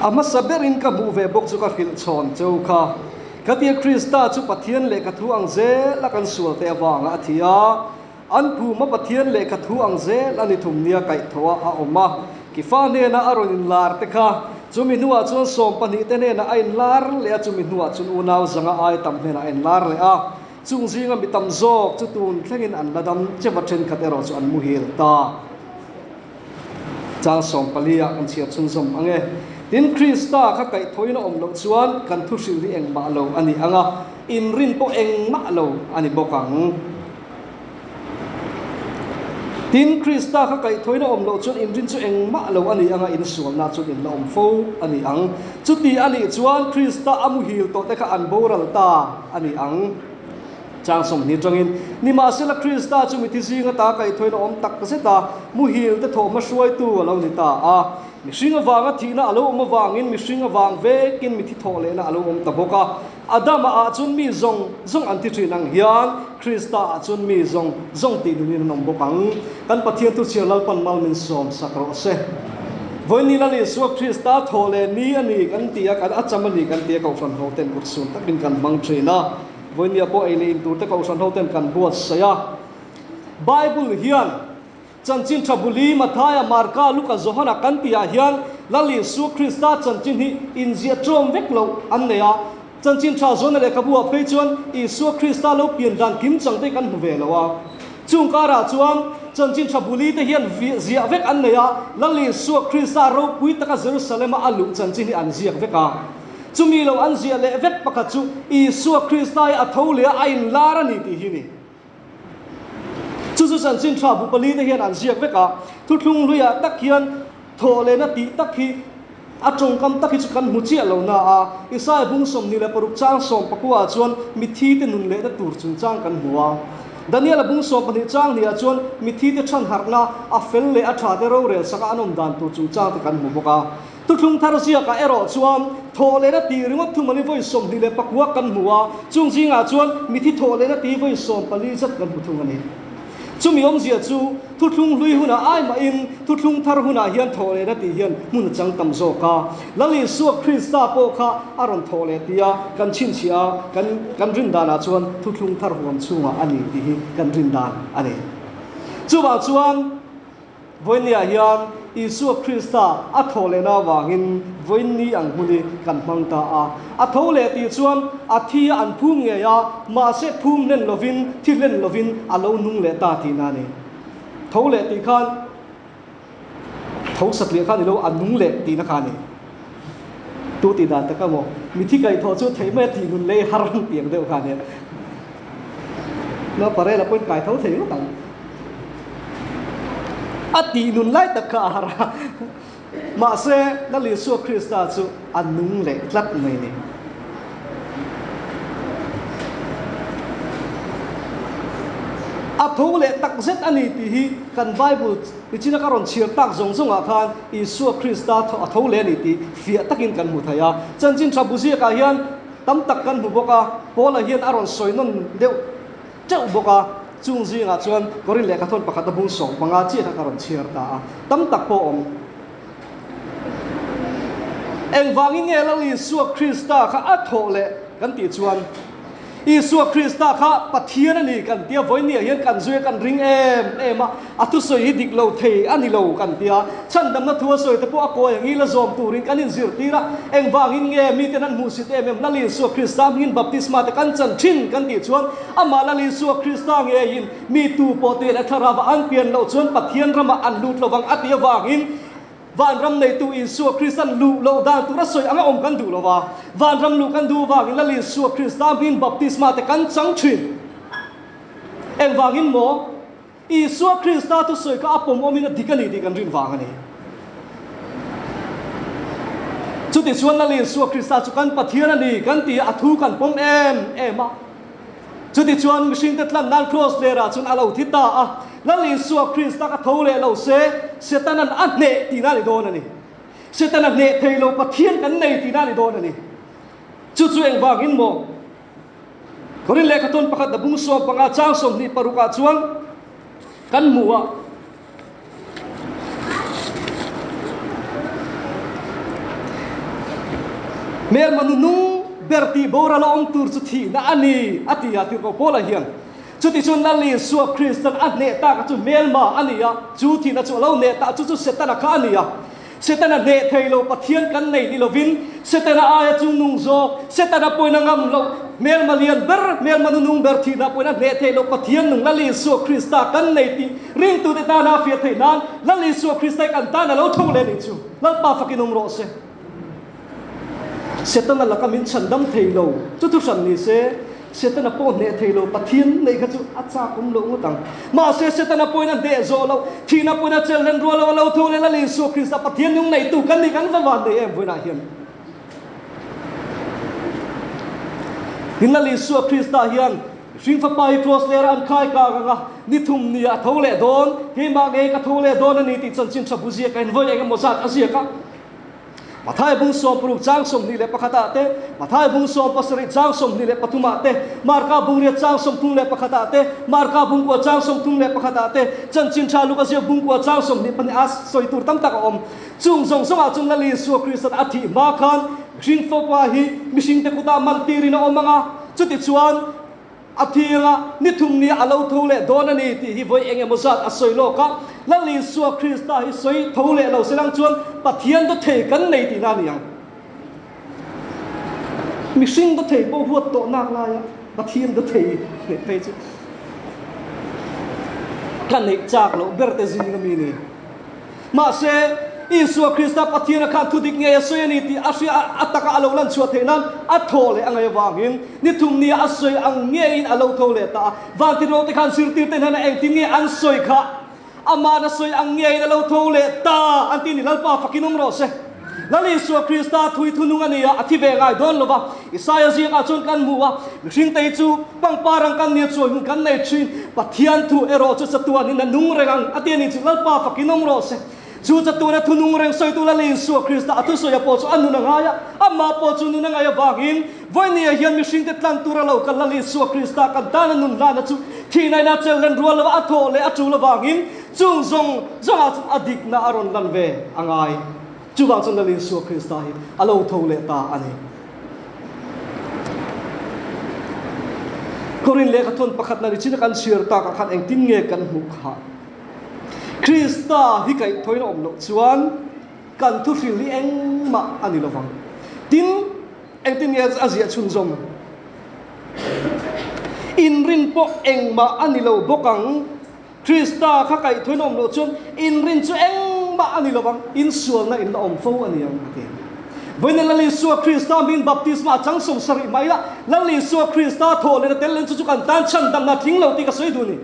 A hmasa berin ka hmuh ve bawk chu ka hrilh chhawn cheu kha. Khatia Krista chu Pathian lehkha thu ang zel a kan sual te avanga a thi a, an phuma Pathian lehkha thu ang zel a ni thum nia kaihthawh a awm a. Kifa hnena a rawn inlar te kha chumi hnuah chuan 12 te hnenah a inlar leh a, chumi hnuah chuan unau zanga ai tam hnenah a inlar leh a. Chung zinga mi tam zawk chu tun thlengin an la dam cheva thenkhat erawh chu an muhil ta. Chang 14 ah kan chhiar chhunzawm ang e. Tin, Krista kha kaihthawhin a awm loh chuan kan thu hrilh hi engmah lo a ni ang a, inrin pawh engmah lo a ni bawk ang. Tin, Krista kha kaihthawhin a awm loh chuan inrin chu engmah lo a ni ang a, insualna chuan in la awm fo a ni ang. Chuti a nih chuan Krista a muhil tawh te kha an boral ta a ni ang. Chang 20 atangin, Nimahsela Krista chu mithi zinga ta kaihthawhin a awm tak zet a, muhil te thawhhma hruaitu a lo ni ta a. Mihring avanga thihna a lo awm avangin mihring avang vekin mithi thawh lehna a lo awm ta bawk a. Adama ah chuan mi zawng zawng an ti thin ang hian Krista ah chuan mi zawng zawng tih nungin an awm bawk ang. Kan Pathian thu chhiar Lalpan mal min sawm sak rawh se. Vawiin Lal Isua Krista thaw leh ni a ni kan ti a, kan a cham a ni kan ti a Kohhran ho ten kut sun takin kan hmang thin a. Vawiin pawh ei leh in tur te Kohhran ho ten kan buatsaih a. Bible hian Chanchin tha buli Mathaia, Marka, Luka, Johana kan tihah hian Lal Isua Krista chanchin hi inziah ṭawm vek loh an nei a. Chanchin tha Johana lehkhabu ah phei chuan Isua Krista lo pian dan kim chang te kan hmu ve lo a. Chung karah chuan chanchin tha buli te hian ziah vek an nei a, Lal Isua Krista ropui taka Jerusalem-a a luh chanchin hi an ziak vek a. Chumi lo an ziah leh vek pakhat chu Isua Krista hi a tho leh a, a inlar a ni tih hi ni. Chu chu chanchin tha bu pali te hian an ziak vek a, thuthlung hluiah tak hian thawh lehna tih tak hi a tawngkam tak hi chu kan hmu chiah lo na a, Isaiah bung 26 chang 19 ah chuan mithi te nun lehna tur chungchang kan hmu a, Daniel-a bung 12 chang hnih ah chuan mithi te chhan harhna a fel leh a tha te rorel saka an awm dan tur chungchang te kan hmu bawk a. Thuthlung thar ziakah erawh chuan thawh lehna tih ringawt thum an i vawi 29 kan hmu a, chung zingah chuan mithi thawh lehna tih vawi 14 zat kan hmu thung a ni. Chumi awmzia chu thuthlung hlui hunah ai mahin thuthlung thar hunah hian thawh lehna tih hian hmun a chang tam zawk a. Lal Isua Krista pawh kha a rawn thawh leh tia kan chhinchhiah a, kan kan rin danah chuan thuthlung thar huam chhungah a ni tih hi kan rin dan a ni. Chuvang chuan. Vawinia hian Isua Krista a thaw lehna avangin vawiin ni ang hmun hi kan hmang ta a. A tho leh tih chuan a thi a an phum ngei a, mahse phum hlen lovin, thi hlen lovin a lo nung leh ta tihna a ni. Tho leh tih khan tho satliah khan i lo a nung leh tihna kha a ni. Tu tih dan tak a maw? Mithi kaihthawh chu theih mai a tih nun lei har ang tih ang deuh kha a nia. Naupang pawhin kai tho thei ngawt ang. A tih nun lai tak kha a har a. Mahse, Lal Isua Krista chu a nung leh tlat mai ni. A tho leh tak zet a ni tih hi kan Bible nichina ka rawn chhiar tak zawng zawngah khan Isua Krista a tho leh a ni tih fiah takin kan hmu thei a. Chanchin tha bu ziakah hian tam tak kan hmu bawk a, Paula hian a rawn sawi nawn deuh teuh bawk a, chung zingah chuan Korin lehkha thawn pakhat a bung 15 chiah kha ka rawn chhiar ta a, tam tak pawh a awm. Engvangin nge Lal Isua Krista kha a thawh leh kan tih chuan? Isua Krista kha Pathian a ni kan tia, vawinia hian kan zui a kan ring em em a, a thusawi hi dik lo thei a ni lo kan tia, chhandamna thu a sawi te pawh a kawi ang ila zawm turin kan inzirtir a, engvangin nge miten an hmuhsit em em Lal Isua Krista hmingin baptisma te kan chan thin kan tih chuan amah Lal Isua Krista ngeiin mi tu pawh te leh thlarava an pian loh chuan Pathian ramah an lut lovang a tih avangin Vanram neitu Isua Kristan luh loh dan tur a sawi anga awm kan duh lo va, vanram luh kan duh vangin Lal Isua Krista hming baptisma te kan chang thin. Engvangin maw? Isua Krista thusawi kha a pawm awmin a dik a ni tih kan rin vang a ni. Chutichuan Lal Isua Krista chu kan Pathian a ni kan ti a, a thu kan pawm em em a. Chutichuan mihringte tlan nan kraws lerah chuan a lo thi ta a, Lal Isua Krista ka tho leh lo se, Setanan a hneh tihna a ni dawn a ni. Setana hneh thei lo Pathian kan nei tihna a ni dawn a ni. Chu chu engvangin maw? Korin lehkhathawn pakhat na bung 15 chang 26 ah chuan kan hmu a. Hmelma nu nung ber tih boral a awm tur chu thihna a ni, a ti a, Tirhkoh Paula hian. Chutichuan Lal Isua Kristan a hneh tak chu hmelma a ni a, chu thihna chu a lo hneh tak chu chu Setana kha a ni a. Setana hneh thei lo Pathian kan nei ni lovin Setana aia chung nung zawk, Setana pawhin a ngam loh, hmelma lian ber, hmelma nu nung ber thihna pawhin a hneh theih loh Pathian nung Lal Isua Krista kan nei tih ringtute tana a fiah theih nan Lal Isua Krista hi kan tan a lo tho leh nih chu Lalpa fakin awm rawh se. Setana laka min chhandam thei lo chu thuhran ni se, Setana pawh hneh thei lo, Pathian neih kha chu a chak awm loh ngawt ang. Mahse, Setana pawhin a hneh zawh loh, thihna pawhin a chelh hlen rual loh, a lo tho leh Lal Isua Krista Pathian nung neitu kan nih kan va van nei em vawiinah hian. Tin, Lal Isua Krista hian hring fapa hi kraws lera an khai kak ang a, ni thum nia a tho leh dawn, keimah ngei ka tho leh dawn a ni tih chanchin tha bu ziak a invawi eng emaw zat a ziak a. Mathai bung 60 chang 21 ah te, Mathai bung 17 chang 23 ah te, Marka bung 8 chang 31 ah te, Marka bung 9 chang 31 ah te, Chanchin Tha Luka ziak bung 9 chang 24 a sawi tur tam tak a awm. Chung zawng zawngah chuan Lal Isua Kristan a thih hma khan mihring fapa hi mihringte kutah man tirin a awm ang a, chutichuan, A thianga ni thum nia a lo tho leh dawn a ni tih hi vawi eng emaw zat a sawi lawk a, Lal Isua Krista hi sawi tho leh lo selang chuan Pathian dawthei kan nei tihna a ni ang. Mihring dawthei pawh huat tawh nak laia Pathian dawthei neih phei chu ka neih chak loh ber te zing a mi ni. Mahse, Isua Krista Pathiana khan thu dik ngei a sawi a ni tih a hria a, a taka a lo lan chhuah theih nan a thaw leh a ngaih avangin ni thum nia a sawi ang ngeiin a lo tho leh ta a. Vantirho te khan zirtirte hnenah engtin nge an sawi kha? Ama'n a sawi ang ngeiin a lo tho leh ta an ti ni. Lalpa fakin awm rawh se. Lal Isua Krista thui thunung a ni a, a thi ve ngai dawn lo va. Isaia ziakah chuan kan hmu a, mihringte hi chu pangpar ang kan nia chuan hun kan nei thin, Pathian thu erawh chu chatuanin a nung reng ang a ti a ni chu. Lalpa fakin awm rawh se. Chu chatuana thu nung reng sawitu Lal Isua Krista a thusawi a pawh chu a nun a ngai a, amah pawh chu nun a ngaih avangin vawinia hian mihringte tlan tura lo kal Lal Isua Krista kan tana nun hlana chu thihnain a chelh len rual lova a thawh leh a tul avangin Chung zawng zawngah chuan a dikna a rawn lan ve a ngai. Chuvang chuan Lal Isua Krista hi a lo tho leh ta a ni. Korin lehkhathawn pakhatna ni chin a kan chhiar takah khan engtin nge kan hmuh kha? Krista hi kaihthawin a awm loh chuan kan thuhril hi engmah a ni lovang. Tin, engtin nge a ziah chhunzawm? Inrin pawh engmah a ni lo bawk ang. Krista kha kaihthawin awm loh chuan inrin chu engmah a ni lovang, insualna in la awm fo a ni ang a ti. Vawiin Lal Isua Krista hming baptisma a chang 70 mai la, Lal Isua Krista thawh leh na tel len chu chu kan tan chhandamna a tling lo tih ka sawi duh a ni.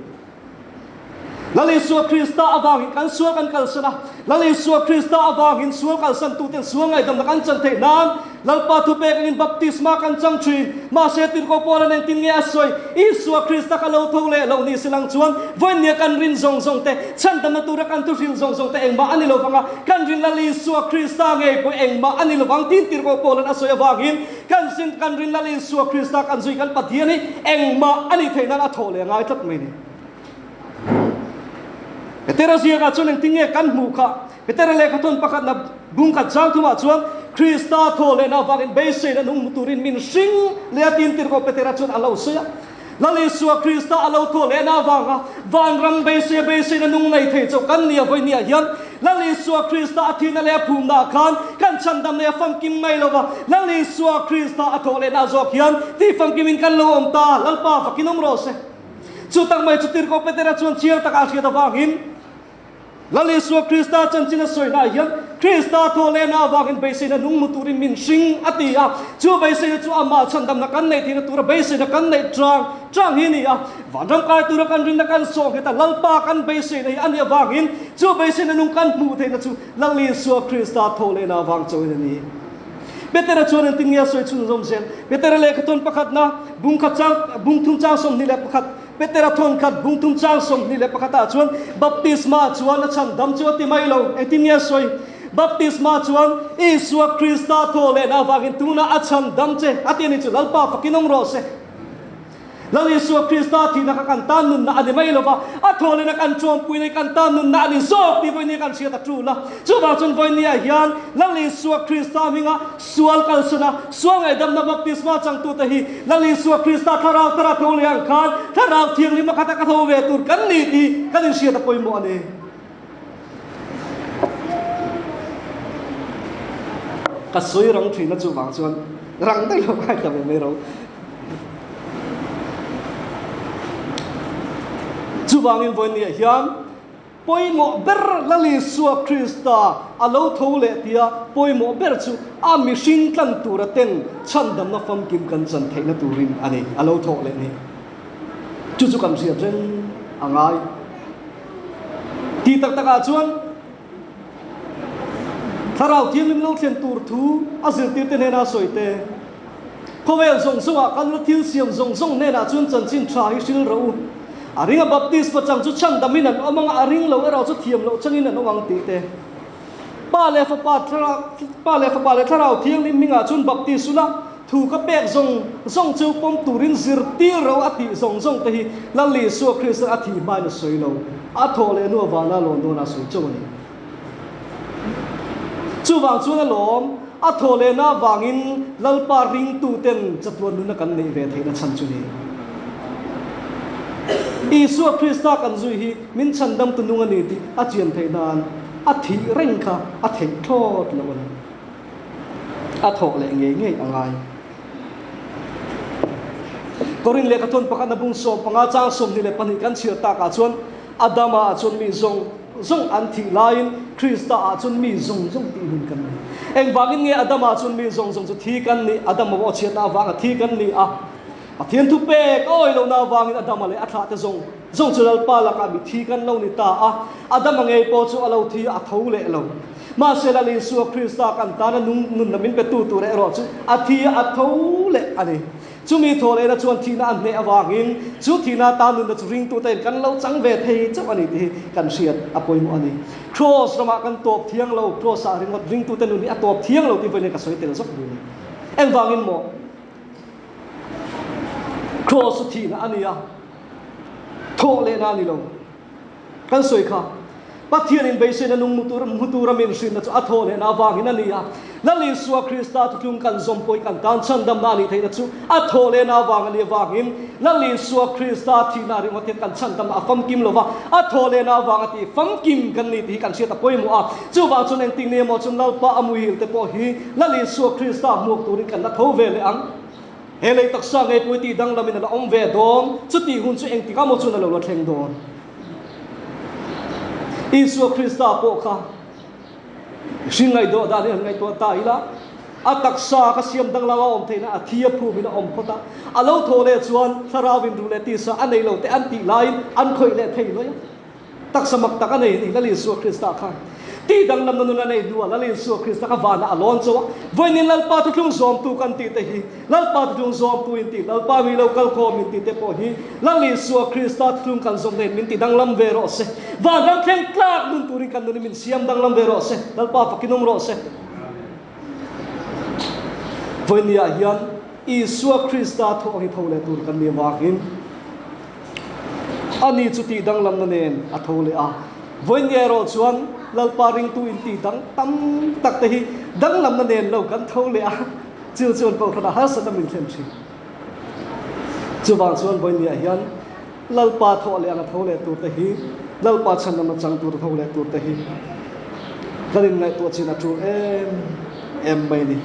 Lal Isua Krista avangin kan sual kan kalsan a, Lal Isua Krista avangin sual kalsan tuten sual ngaihdamna kan chan theih nan Lalpa thupek angin baptisma kan chang thin. Mahse tirhkoh Paula'n engtin nge a sawi? Isua Krista ka lo tho leh loh ni silang chuan vawinia kan rin zawng zawng te, chhandamna tura kan thuhrilh zawng zawng te engmah a ni lo vang a, kan rin Lal Isua Krista ngei pawh engmah a ni lo vang tiin tirhkoh Paula'n a sawi avangin kan sin kan rin Lal Isua Krista kan zui kan Pathian hi engmah a nih theih nan a thawh leh a ngai tlat mai ni. Petera ziakah chuan engtin nge kan hmuh kha? Petera lehkhathawn pakhatna bung khat zang thumah chuan Krista thaw lehna avangin beiseina nung hmu turin min hring leh a tin tirhkoh Petera chuan a lo sawi a. Lal Isua Krista a lo thaw lehna avanga vanram beiseia beiseina nung nei thei chauh kan ni a vawinia hian Lal Isua Krista a thihna leh a phumna khan kan chhandam nei a famkim mai lo va, Lal Isua Krista a thawh lehna zawk hian tih famkimin kan lo awm ta, Lalpa fakin awm rawh se. Chu tak mai chu tirhkoh Petera chuan chiang taka a hriat avangin, Lal Isua Krista chanchin a sawi hnaah hian Krista thaw lehna avangin beiseina nung hmu turin min hring a ti a. Chu beiseina chu amah chhandamna kan neih theihna tura beiseina kan neih chang chang hi a ni a. Vanram kai tura kan rinna kan sawh nghet a, Lalpa kan beiseina hi a nih avangin chu beiseina nung kan hmuh theihna chu Lal Isua Krista thaw lehna avang chauhin a ni. Petera chuan engtin nge a sawi chhunzawm zel? Petera lehkhathawn pakhatna bung khat chang bung thum chang 21. Petera thawn khat bung thum chang 21 ah chuan baptisma chuan a chhan dam chu a ti mai lo. Engtin nge a sawi? Baptisma chuan Isua Krista thaw lehna avangin tunah a chhan dam che a ti a ni chu Lalpa fakin awm rawh se. Lal Isua Krista thihna kha kan tan nunna a ni mai lo va, a thaw lehna kan chuanpui nei kan tan nunna a ni zawk tih vawinia kan hriat a tul a. Chuvang chuan vawinia hian Lal Isua Krista hminga Sual kalsana sual ngaihdamna baptisma changtute hi Lal Isua Krista thlarau thara tho leh ang khan thlarau thianghlim a khata ka tho ve tur kan ni tih kan inhriat a pawimawh a ni. Ka sawi rang thin a chuvang chuan rang daih lo ngai ta ve mai ro. Chuvangin vawiin hian Pawimawh ber Lal Isua Krista a lo tho leh tia pawimawh ber chu a mihring tlan tura ten chhandamna famkim kan chan theihna turin a ni, a lo thawh leh ni. Chu chu kan hriat reng a ngai. Tih tak takah chuan Thlarau Thianghlim lo thlen tur thu a zirtirte hnena sawi te, Khawvel zawng zawngah kan la thil siam zawng zawng hnenah chuan chanchin tha hi hril rawh u. A ringa baptisma chang chu chhandam in an awm ang a, a ring lo erawh chu thiam loh changin an awm ang tih te. Pa leh Fapa Pa leh Fapa leh Thlarau Thianghlim hmingah chuan baptis ula, thu ka pek zawng zawng chu pawm turin zirtir rawh a tih zawng zawng te hi Lal Isua Krista a thih hmain a sawi lo. A thawh leh hnu avana lawn dawnah a sawi chauh a ni. Chuvang chuan a lawm, a thaw lehna avangin Lalpa ringtuten chatuan nuna kan neih ve theihna chhan chu ni. Isua Krista kan zui hi min chhandamtu nung a ni tih a chian theih nan a thih reng kha a theih thlawt lo a ni. A thawh leh ngei ngei a ngai. Korin lehkhathawn pakhatna bung 15 chang 22 kan chhiar takah chuan Adama ah chuan mi zawng zawng an thih laiin Krista ah chuan mi zawng zawng tih hun kan ni. Engvangin nge Adama ah chuan mi zawng zawng chu thi kan nih? Adama pawh chhiatna avanga thi kan ni a. Pathian thu pek a awih lohna avangin Adama leh a thlahte zawng zawng chu Lalpa lakah mi thi kan lo ni ta a. Adama ngei pawh chu a lo thi a, a tho leh lo. Mahse Lal Isua Krista kan tana nung nunna min petu tur erawh chu a thi a, a tho leh a ni. Chumi thaw lehna chuan thihna a hneh avangin chu thihna atan nunna chu ringtute kan lo chang ve thei chauh a ni tih hi kan hriat a pawimawh a ni. Kraws ramah kan tawp thiang lo, kraws ah ringawt ringtute nun hi a tawp thiang lo tih vawiin ka sawi tel zawk duh a ni. Engvangin maw? Kraws chu thihna a ni a, thawh lehna a ni lo. Kan sawi kha, Pathianin beiseina nung mu tur hmu tura min hrinna chu a thaw lehna avangin a ni a. Lal Isua Krista thutlung kan zawm pawhin kan tan chhandamna a nih theihna chu a thaw lehna avang a nih avangin Lal Isua Krista thihna ringawt hian kan chhandamna a famkim lo va, a thaw lehna avanga tih famkim kan ni tih hi kan hriat a pawimawh a. Chuvang chuan engtik ni emaw chuan Lalpa a muhil te pawh hi Lal Isua Krista hmuak turin kan la tho ve leh ang. He lei taksa ngei pawh hi tih danglamin a la awm ve dawn, chutih hun chu engtikah maw chuan a lo la thleng dawn? Isua Krista pawh kha hring ngaihtuah dan hi han ngaihtuah ta ila, a taksa ka siam danglam a awm theihna a thi a phumin a awm phawt a, a lo thawh leh chuan thlarau in ruh leh tisa a nei lo te an tih laiin an khawih leh thei luai a. Taksa mak tak a nei ni Lal Isua Krista khan tih danglamna nun a nei hnuah Lal Isua Krista kha vanah a lawn chauh a, vawiin Lalpa thuthlung zawmtu kan tih te hi Lalpa thuthlung zawmtu in tih, Lalpa mi lo kal khawm in tih te pawh hi Lal Isua Krista thuthlung kan zawm nen min ti danglam ve rawh se. Vanram thleng tlak nun turin kan nunin min siam danglam ve rawh se. Lalpa fakin awm rawh se. Vawiin hian Isua Krista thawh hi tho leh tur kan nih avangin Ani chu tih danglamna nen a tho leh a. Vawiin erawh chuan Lalpa ringtu in tih dang tam tak te hi Danglamna nen lo kan tho leh a, chu chuan Kohhranah harsatna min thlen thin. Chuvang chuan Vawinia hian Lalpa thawh leh anga tho leh turte hi, Lalpa chhanna chang tur tho leh turte hi kan inngaihtuah chin a tul em em mai a ni.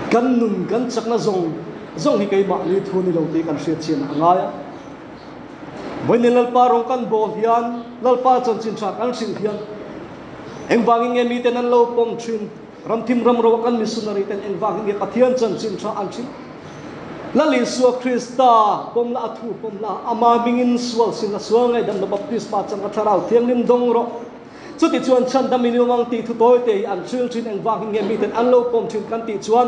Kan nun kan chakna zawng zawng hi keimahni thu ni lo tih kan hriat chian a ngai a. Vawiin Lalpa rawng kan bawl hian, Lalpa chanchin tha kan hrilh hian engvangin nge miten an lo pawm thin? Ramthim ramro a kan missionary ten engvangin nge Pathian chanchin tha an hrilh? Lal Isua Krista pawm la, a thu pawm la, ama hmingin sual sin la, sual ngaihdamna baptisma chang a thlarau thianghlim dawng rawh. Chutichuan chhandam in awm ang tih thu tawi te hi an hril thin engvangin nge miten an lo pawm thin kan tih chuan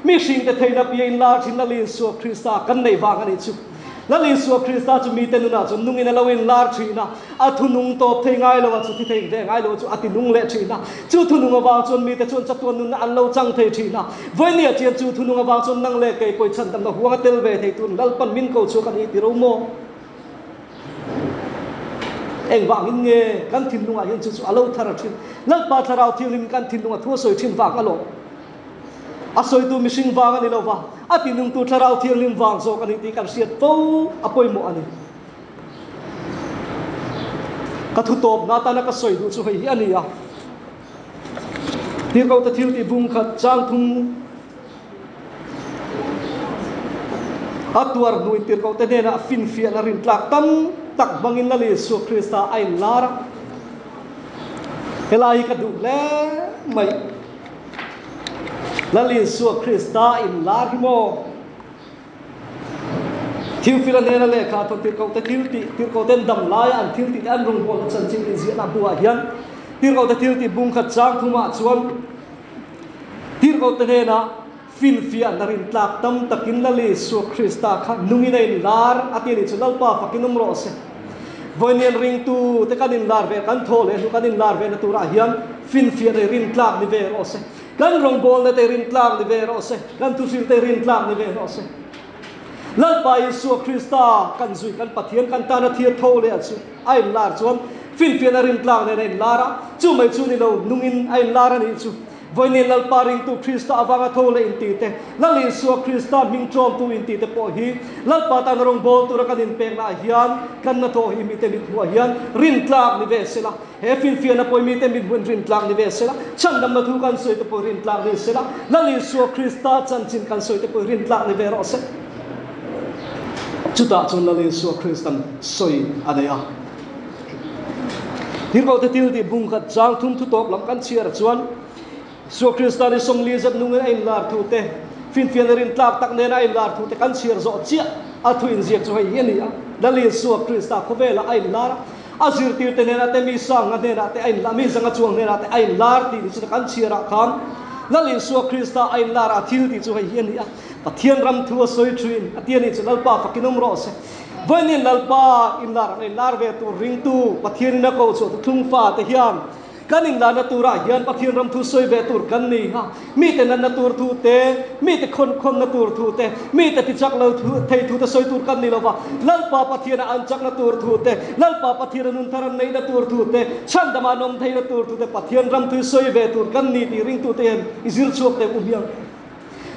mihringte theihna pia in lar thin Lal Isua Krista kan neih vang a nih chu. Lal Isua Krista chu mite nunah chuan nungin a lo in lar thin a, a thunung tawp thei ngai lo a, chu thi thei ve ngai lo chu a ti nung leh thin a. Chu thunung avang chuan mite chuan chatuan nunna an lo chang thei thin a. Vawinia chian chu thunung avang chuan nang leh kei pawh i chhandamna huang a tel ve thei tun Lalpan min ko chhuak a ni ti ro maw? Engvangin nge kan thinlungah hian chu chu a lo thar a thin? Lalpa Thlarau Thianghlim kan thinlunga thu a sawi thin vang alawm. A sawitu mihring vang a ni lo va, a tinungtu Thlarau Thianghlim vang zawk a ni tih kan hriat fo a pawimawh a ni. Ka thu tawpna atana ka sawi duh chu hei hi a ni a, Tirhkohte thil tih bung khat chang thum a tuar hnuin Tirhkohte hnenah finfiahna rintlak tam tak hmangin Lal Isua Krista a inlar a. Helai hi ka duh hle mai. Lal Isua Krista inlar hi maw? Thilfila hnena lehkha thawn tirhkohte thil tih, tirhkohten dam laia an thil tih te an rawngbawlna chanchin inziahna hnuah hian tirhkohte thil tih bung khat chang thumah chuan tirhkohte hnena finfiahna rintlak tam takin Lal Isua Krista kha nungin a inlar a ti a nih chu Lalpa fakin awm rawh se. Vawiin ringtu te kan inlar ve, kan thaw leh hnu kan inlar ve na turah hian finfiahna rintlak ni ve rawh se. Kan rawngbawlna te rintlak ni ve rawh se, kan thuhril te rintlak ni ve rawh se. Lalpa Isua Krista kan zui kan Pathian kan tana thir tho leh chu a inlar chuan finfiahna rintlak nen a inlar a, chu mai chu ni lo nungin a inlar a nih chu. Vawiin Lalpa ringtu Krista avanga tho leh inti te, Lal Isua Krista hming tlawmtu inti te pawh hi Lalpa tana rawngbâwl tura kan inpeknaah hian kan hnathawh hi mite mithmuah hian rintlak ni ve sela. He finfiahna pawh mite mithmuhin rintlak ni ve sela, chhandamna thu kan sawi te pawh rintlak ni sela, Lal Isua Krista chanchin kan sawi te pawh rintlak ni ve rawh se. Chutah chuan Lal Isua Kristan sawi a nei a. Tirhkohte thil tih bung khat chang thum thu tawp lam kan chhiar chuan Isua Krista ni 40 zet nungin a inlar thu te, finfiahna rintlak tak nena a inlar thu te kan chhiar zawh chiah a thu inziak chu hei hi a ni a, Lal Isua Krista khawvelah a inlar a, a zirtirte hnenah te, mi sanga hnenah te a inlar, mi zanga chuang hnenah te a inlar tih ni chu kan chhiarah khan Lal Isua Krista a inlar a thil tih chu hei hi a ni a, Pathian ram thu a sawi thin a ti a nih chu Lalpa fakin awm rawh se. Vawiin Lalpa inlar ang inlar ve tur ringtu Pathianin a ko chhuah thuthlung fate hian Kan inlahna turah hian Pathian ram thu sawi ve tur kan ni a, mite natna tur thu te, mite khawn khawnna tur thu te, mite tichak lo thei thu te sawi tur kan ni lo va, Lalpa Pathiana an chakna tur thu te, Lalpa Pathiana nun thar an neihna tur thu te, chhandama an awm theihna tur thu te Pathian ram thu sawi ve tur kan ni tih ringtute hian i zir chhuak teh u hmiang.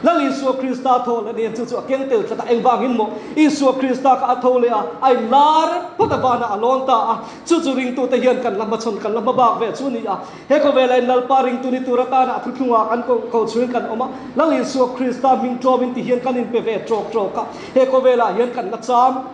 Lal Isua Krista tho leh nen chu chu a keng tel tlat a, engvangin maw Isua Krista kha a tho leh a, a inlar phawt a vanah a lawn ta a, chu chu ringtute hian kan la hmachhawn, kan la hmabak ve chu a ni a. He khawvela in Lalpa ringtu ni tur atana a thuthlungah kan ko chhuin kan awm a, Lal Isua Krista hming tlawmin ti hian kan inpe ve tawk tawk a, he khawvelah hian kan la cham.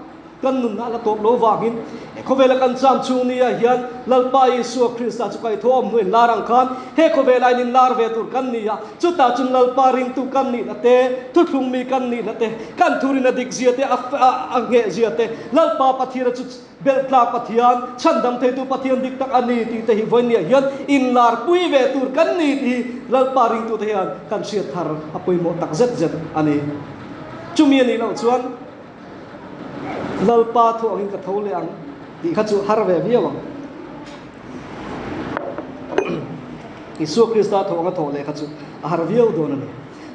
Kan nunna la tawp lo vangin he khawvela kan cham chhung nia hian Lalpa Isua Krista chu kaihthawm hnuin lar ang khan he khawvela in inlar ve tur kan ni a, chutah chun Lalpa ringtu kan nihna te, thuthlung mi kan nihna te, kan thurina dik zia te, a ngheh zia te, Lalpa Pathiana chu belhtlak Pathian, chhandam theitu Pathian dik tak a ni tih te hi vawinia hian inlar pui ve tur kan ni tih hi Lalpa ringtute hian kan hriat thar a pawimawh tak zet zet a ni. Chumi a nih loh chuan. Lalpa thu angin ka tho leh ang tih kha chu har ve viau ang. Isua Krista tho anga thawh leh kha chu a har viau dawn a ni.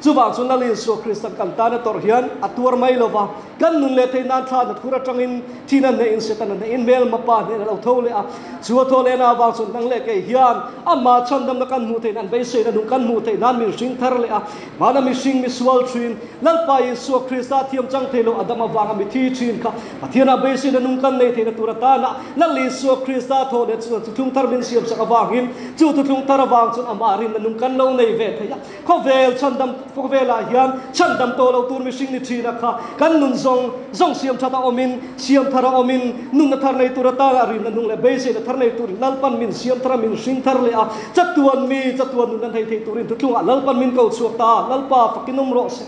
Chuvang chu Lal Isua Kristan kan tan a tawrh hian a tuar mai lo va, kan nun leh theih nan thla hnathur atangin thihna hnehin Setana hnehin hmelma pa hnenah a lo tho leh a. Chu a tho lehna avang chuan nang leh kei hian amah chhandamna kan hmuh theih nan beiseina nung kan hmuh theih nan min hring thar leh a. Hmana mihring misual thin, Lalpa Isua Krista thiam chang thei lo Adam avanga mi thi thin kha Pathianah beiseina nung kan nei theihna tur atana Lal Isua Krista thaw leh chuan thuthlung thar min siamsak avangin chu thuthlung thar avang chuan amah rinna nung kan lo nei ve thei a. Khawvel chhandam khawvelah hian chhandam tawh lo tur mihring ni thin a kha kan nun zawng zawng siam that a awmin siam thar a awmin nunna thar nei tur atana rinna hnung leh beiseina thar nei turin Lalpan min siam thar a min hring thar leh a chatuan mi chatuan nun an hei thei turin thuthlungah Lalpan min ko chhuak ta Lalpa fakin awm rawh se.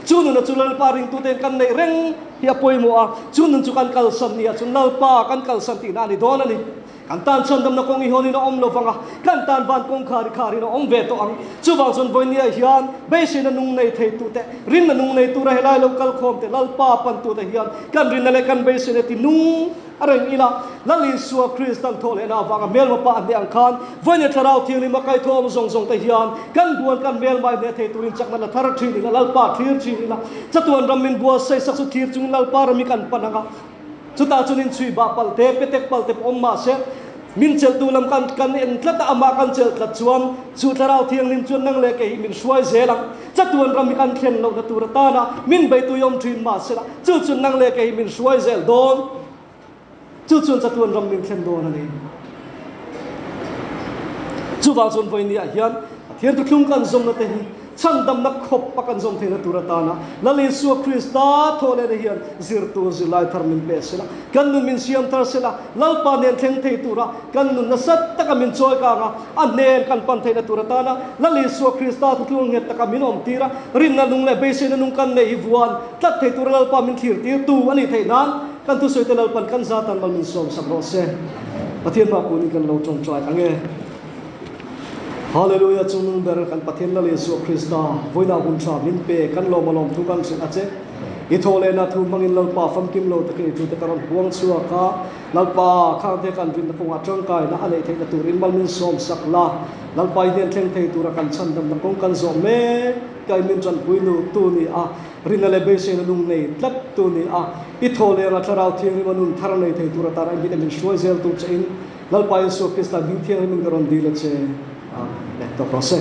Chu nuna chu Lalpa ringtuten kan neih reng hi a pawimawh a, chu nun chu kan kalsan ni ah chuan Lalpa kan kalsan tihna a ni dawn a ni. Kan tan chhandamna kawng i hawnin a awm lo vang a, kan tan van kawngkhar i kharin a awm ve tawh ang. Chuvang chuan vawinia hian beiseina nung nei thei tute, rinna nung nei tura helai lo kal khawm te, Lalpa pantute hian kan rinna leh kan beiseina ti nung a reng ila. Lal Isua Kristan thawh lehna avanga hmelma pa a hneh ang khan vawinia Thlarau Thianghlim a kaithawm zawng zawng te hian kan buan kan hmelma i hneh thei turin chakna la thar thin ila, Lalpa thlir thin ila. Chatuan ram min buatsaih sak chu thlir chungin Lalpa ram hi kan pan ang a. Chutah chuan inchhui bah palh te, petek palh te pawh awm mah se, min chelhtu lam kan kan en tlat a, amah kan chelh tlat chuan chu Thlarau Thianghlim chuan nang leh kei hi min hruai zel ang. Chatuan ram hi kan thlen lohna tur atana min beitui awm thin mah se la, chu chuan nang leh kei hi min hruai zel dawn. Chu chuan chatuan ram min thlen dawn a ni. Chuvang chuan vawinia hian Pathian thuthlung kan zawmna te hi Chhandamna khawp a kan zawm theihna tur atana Lal Isua Krista thawhlehna hian zirtu zirlai thar min pe sela, kan nun min siam thar sela, Lalpa nen thleng thei tura kan nun nasa taka min chawi kang a, a hnen kan pan theihna tur atana Lal Isua Krista thuthlung nghet taka min awm tir a, rinna nung leh beiseina nung kan neih hi vuan tlat thei tura Lalpa min thlir tirtu a nih theih nan kan thusawite Lalpan kan zatan mal min sawmsak rawh se. Pathian hma kunin kan lo tawngtai ang e. Hallelujah Chungnung ber kan Pathian Lal Isua Krista vawiinah hun tha min pe kan lawm a lawm thu kan hrilh a che. I thaw lehna thu hmangin Lalpa famkim lo takin i thute ka rawn huang chhuak a, Lalpa khangte kan rinna kawngah tangkaina a neih theihna turin mal min sawm sak la, Lalpa i hnen thleng thei tura kan chhandamna kawng kan zawh mek kai min tanpui nu tu ni a, rinna leh beiseina lung nei tlat tu ni a, i thaw lehna Thlarau Thianghlim a nun thar nei thei tur atana i mit a min hruai zel tur che in Lalpa Isua Krista hming thianghlim in ka rawn dil a che. Amen. Tawk rawh se.